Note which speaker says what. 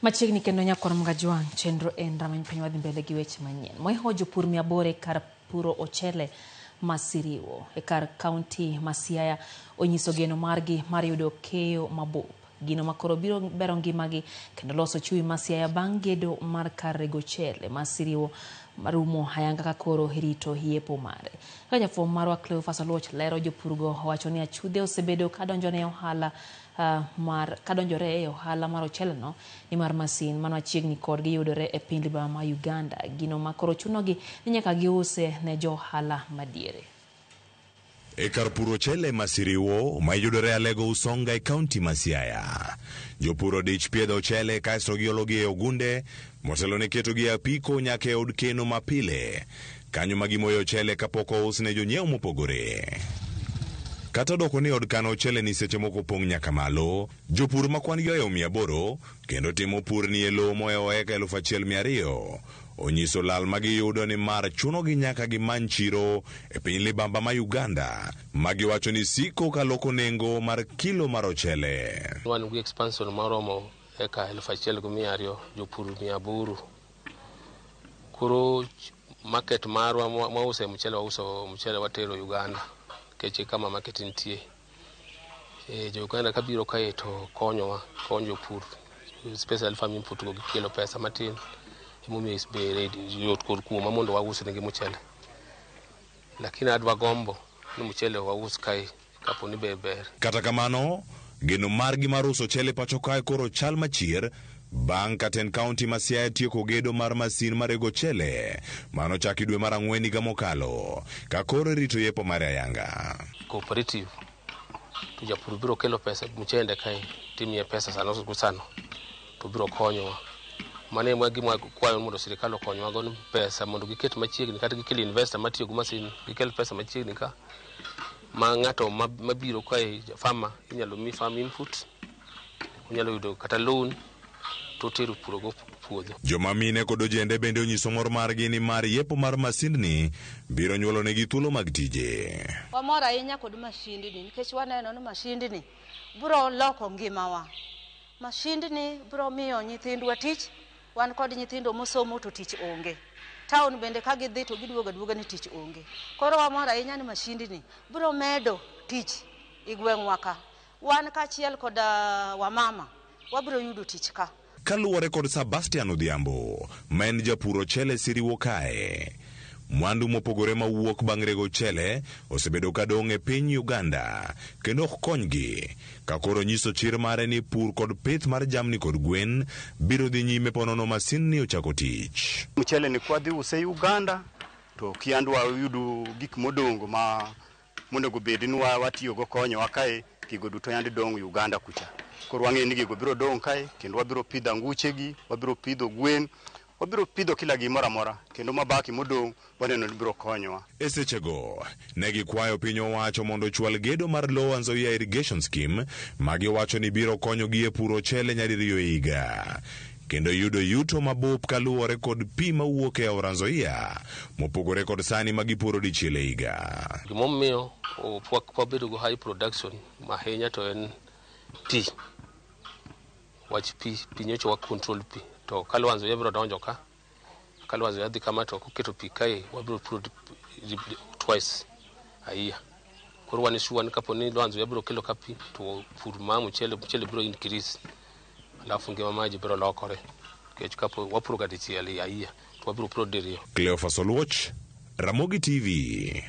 Speaker 1: Machiegni kendo nyakwar Mgajwang' chenro en rameny piny wadhi mbele gi weche manyien. Moiho jopur 800 e kar puro ochele ma Siriwo e kar kaunti ma Siaya onyiso geno margi mar yudo keyo mabup. Gino makoro biro bero ngimagi kendo loso chui ma Siaya bang' gedo mar kar rego ochele ma Siriwo marumo ayanga ka koro irito yepo mare. Kaka jafwambo marwa Cleophas Oluoch lero, jopurgo owacho ni achudhe osebedo kadonjone ohala mar kadonjore e ohala mar ocheleno nimar masin man machiegni kodgi yudore e piny libamba ma Uganda. Gino ma koro chunogi ni nyaka giuse ne jo ohala madiere.
Speaker 2: E kar puro ochele ma Siriwo ma yudore Alego Usonga e kaunti ma Siaya. Jopur odich piedho ochele kaeto giologi e ogunde motelo ne ketogi e apiko nyaka e od keno mapile. Kanyo ma gimoyo ochele kapok ous ne jonyiewo mopogore. Kata odoko ni od kano ochele ni seche moko pong' nyaka malo, jopur ma kwan gi ohewo 800 kendo timo pur ni e lowo mohewo eka 1200 onyiso lal ma giyudo ni mar chunogi nyaka gimany chiro e piny libamba ma Uganda ma giwacho ni siko ka loko nengo mar kilo mar ochele.
Speaker 3: Wan gi expansion maromo eka 1200, jopur 800. Koro market marwa mwause mchele, wauso mchele watero Uganda nikech kama market nitie. Jo Uganda kabiro kae to konyowa, konyo jopur, special farm input go gikelo pesa matin. Emomiyo be yot kod kuoma mondo waus negi mchele. Lakini adwa gombo ni mchele waus kae kapo ni ber ber.
Speaker 2: Kata kamano, geno margi mar uso ochele pacho kae koro chal machier bang' ka tend kaunti ma Siaya tieko gedo mar masin marego ochele mano chaki dwe mar ang'wen higa mokalo ka koro irito yepo mare ayanga.
Speaker 3: Cooperative to japur biro kelo pesa mchende kae timiye pesa sano sano to biro konyowa. Mano ema gima kwayo mondo sirikal okonywa go pesa mondo giket machiegni kata gikel investor matiyo gi masin gikel pesa machiegni ka ma ng'ato mabiro kae farmer inyalo mi farm input onyalo yudo kata loan to tero puro go puodho.
Speaker 2: Joma mine kod ojende bende onyiso mor margi ni mar yepo mar masindni biro nyuolo negi thuolo mag tije.
Speaker 4: Wamor ahinya kod mashindni nikech waneno ni mashindni biro loko ngimawa. Mashindni biro miyo nyithindwa tich, wan kod nyithindo mosomo to tich onge. Town bende ka gidhi to giduogo aduoga ni tich onge. Koro wamor ahinya ni mashindni biro medo tich e gweng'wa ka. Wan kaachiel kod wamama wabiro yudo tich ka.
Speaker 2: Kaluwore kod Sebastian Odhiambo, ma en japur ochele Siriwo kae, mwandu mopogore mawuok bang' rego ochele osebedo ka dong' e piny Uganda kendo ok konygi ka koro nyiso chir mare ni pur kod pith mar jamni kod gwen biro dhi nyime ponono masin ni ochako tich.
Speaker 5: Mchele ni kwadhi use Uganda to kiandwa yudo gik modong' ma monego bed ni watiyogo konyowa kae, gigo duto yande dong' Uganda kucha. Koro wang'eyo ni gigo biro dong' kae kendo wabiro pidho anguche gi, wabiro pidho gwen, wabiro pidho kila gimoro amora kendo mabaki modong' waneno ni biro konyowa.
Speaker 2: E sechego, ne gikwayo piny owacho mondo ochwal gedo mar Lower Nzoia Irrigation Scheme ma giwacho ni biro konyogi e puro ochele nyadiriyo e higa kendo yudo yuto mabup kaluwore kod pi mawuok e aora Nzoia mopogore kod sani ma gipuro dichiel e higa.
Speaker 3: Gimomiyo wabedo go high production ahinya to en pi. Wach pi, pi nyocha wa control pi to ka Lower Nzoia biro donjo ka, ka Lower Nzoia dhi kama to koketo pi kae wabiro puro twice a year. Koro wan sure ni kapo ni Lower Nzoia biro kelo ka pi to pur mar mchele mchele biro increase. Alafu ngima mar ji biro lokore nikech kapo wapuro ga dichiel a year to wabiro puro diriyo.
Speaker 2: Cleophas Oluoch, Ramogi TV.